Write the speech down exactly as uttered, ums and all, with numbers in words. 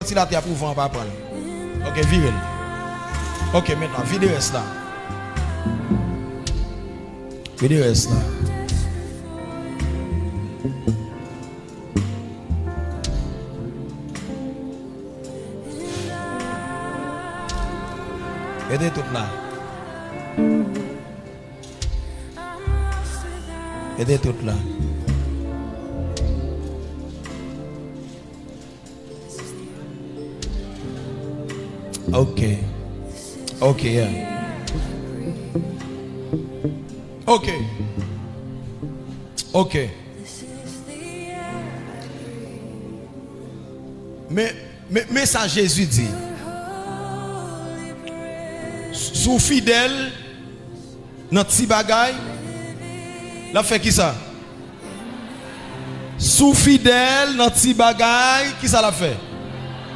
Ventilatè a pou van an pa pran l. Ok, vire l. Ok, mentnan, vide rès la. Vide rès la. Ede tout la. Ede tout la. Ok. Ok, yeah. Ok. Ok. Men, men, men sa Jezi di. Si w fidèl nan ti bagay, l ap fè kisa? Si w fidèl nan ti bagay, kisa l ap fè?